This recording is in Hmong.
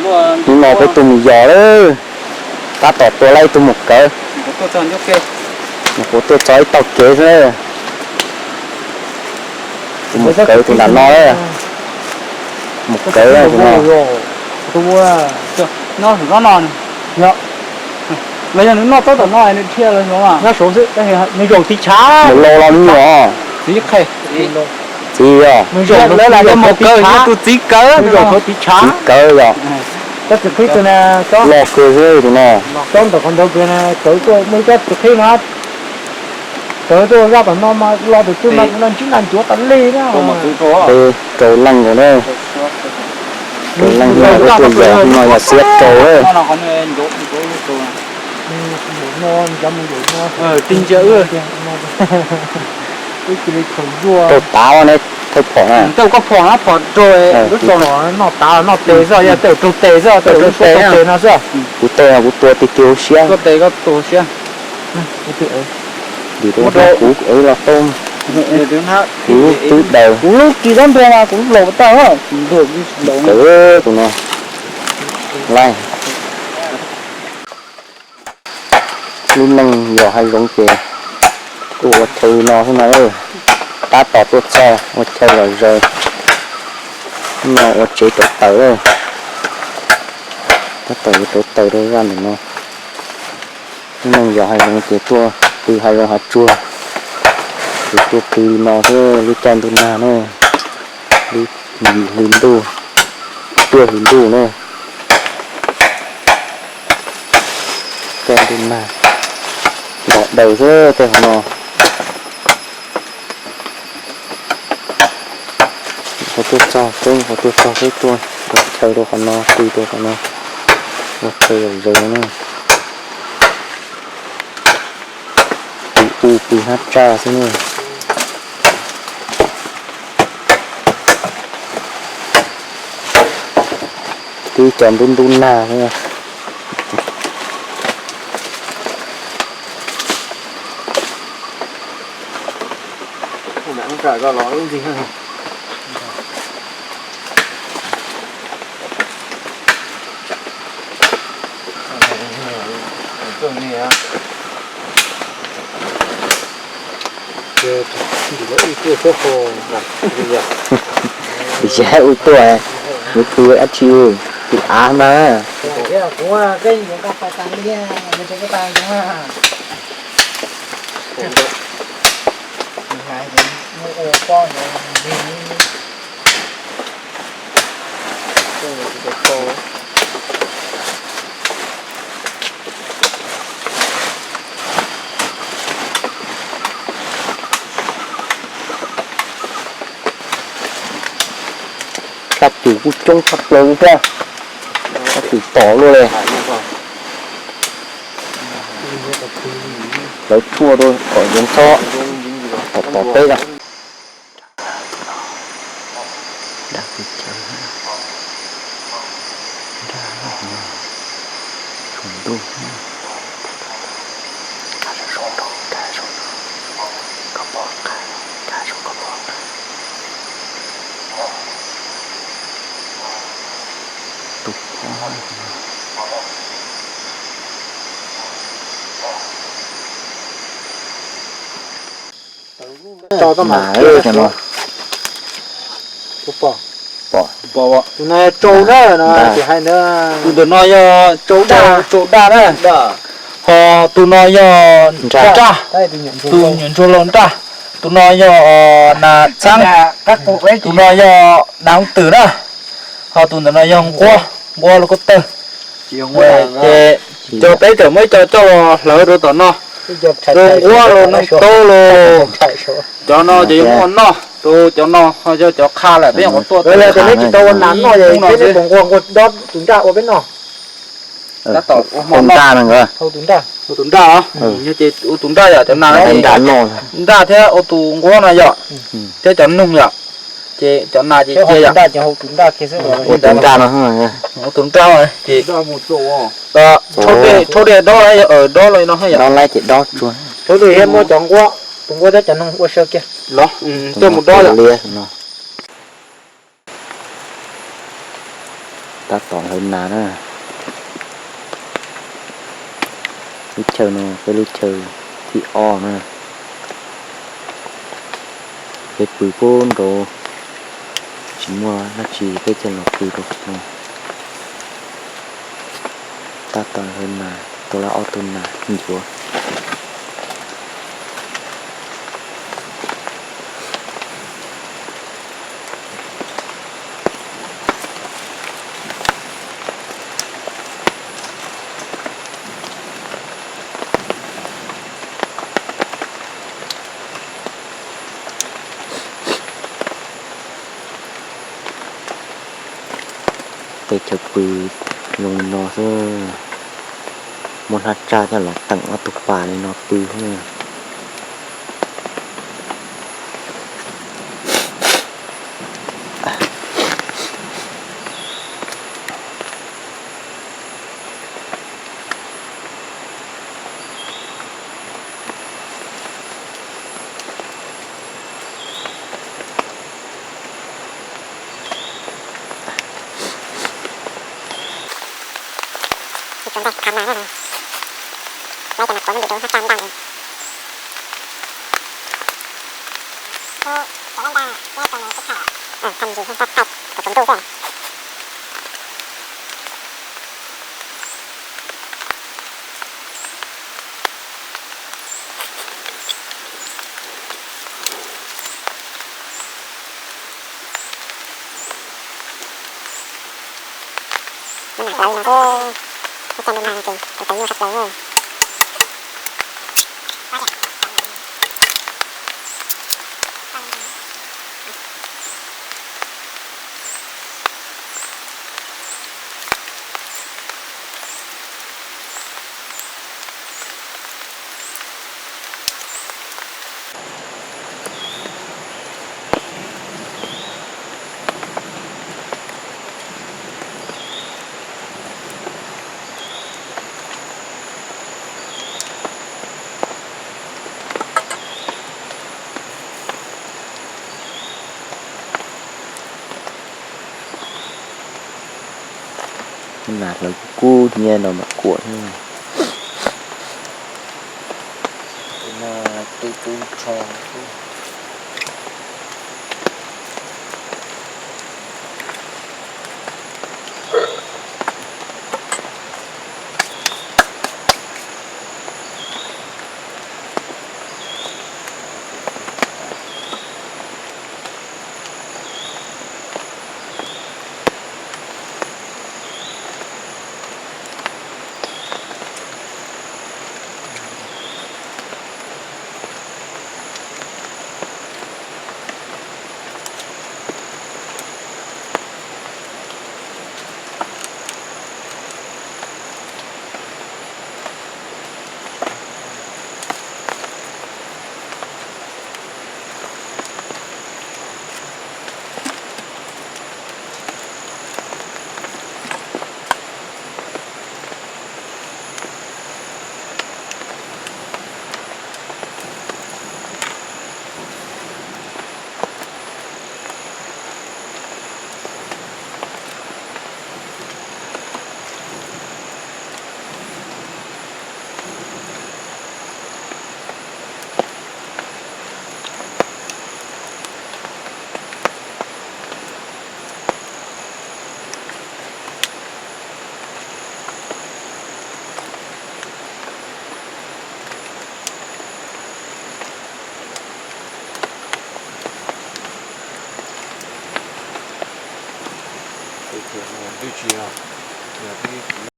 Hnub no peb tuaj mus yos lawm, tab tom tua laib ib tug mus kawv. Nyuam qhuav tuaj txog ib tog kev xwb. Tus mus kawv tus nram no, mus kawv tus no. Los yog nws noj txob tom no nws dhia los nyob saud xwb, nws zaum tiv tshav. Mus laus los me nyuam? Txiv yog. Nws zaum, lawv lam yog mus kawg, yog tus txiv kawg, txiv kawg yog. Cov txiv qhib tus na, los kawg xwb tus no. Cov ntawm qhov ntawd kiag na, kawv tuaj muaj ib cov txiv qhib no, kawv tuaj zaj tom no mas los tus twg mas kuv no ntsib nas ncuav tas li na. Peb rau leej nkaus na. Rau leej no, peb tuaj yos no yog xiab rau lawm. Rau tav ne, thawj phom na. Noj tav noj tes xwb, yog tej raug tes xwb, tej raug tes no xwb. Kuv tej kuv tua tiag tiag hauv siab. Tus kuv ev los tau, kuv twb daws. Kuv lub kis tsob ntuag mas kuv laus tag, kuv ntuag kuv laus. Tus no laij. Lub neej yos hav zoov ces kuj ua chaw li no xwb no. Tab tom tuaj txog ua chaw zom zaws, no ua tsev rauv taws. Tab tom yuav rauv taws rau zaj ntawm no. Lub neej yos hav zoov ces tuaj pw hav zoov hav tsuag, ces tuaj pw li no xwb lub caij ntuj nag na, lub yim hli ntuj, cuaj hli ntuj na. Caij ntuj nag, nto daws xwb tej qhov no. Qhov tuaj txog peb, qhov tuaj txog peb tuaj ua chaw rau qhov no, pw rau qhov no, ua chaw zom zaws na. Pw u pw hab tsaj xwb na. Twb cov ntub ntub nag xwb. Tus xyab ua tuaj, yuav pw dab tsi, pw av mas. Kab tus kuj coob tshaj plaws li thiab. Kab tus tom luaj li. Lawv tshuaj rau kom yoov txhob tom tom peb lawm. Mas cov no, tus no yog tsau na, no ces hais ntawd. Tus ntawm no yog tsau daj, tsau daj na. Ho tus no yog nraj, tus nyuam ntsuag laus nraj. Tus no yog nas txeeb, tus no yog nas hoob twm na. Ho tus ntawm no yog nquab, nquab los koj tawg. Ces cov peb txawm muab ib co coj los hlawv rau tom no, rau nquab los noog taub los. Cov no ces yog muaj noj, rau cov no ho yog cov qha lawm peb yeej qhuav tuaj tau. Tus nraj ua peb noj, tus nraj, tus nraj os, yog ces ua tus nraj yom, cov nas nraj thiab ua tus nquab no yom, thiab cov noog yom. Ces cov nas ces cia yom, ua tus nraj no, ua tus nraj ces rhaub dej dob, dob los no yom, rhaub dej muab cov nquab, tus nquab thiab cov noog ua saw kiag los coj mus dob yom. Tab tom hlawv nas na. Lub chaw no peb lub chaw thib ob na. Peb pw pub nraud, tsis muaj dab tsi peb thiaj los pw rau no. Tab tom hlawv nas, tau lawm ob tug nas ncuav. Peb chaw pw zoo li no xwb, muab hnab tsaj coj los teem ob tug pas li no pw xwb. Ib tsoom nqaij kham mas na, lawv cov mas kuav muab ntim rau hnab tsaj ntaj li. Cov ntaj nyob rau no kuj thaij, thaij kom tsaus ntuj xwb. Muab nas hlawv li no xwb, muab tso ntu nas no ces tau tawv nyuaj tshaj plaws na. Nas hlawv kub kub hnyiab no mam kuam thiab. Tus no tus tub nrho. Twb tsis yog, yog twb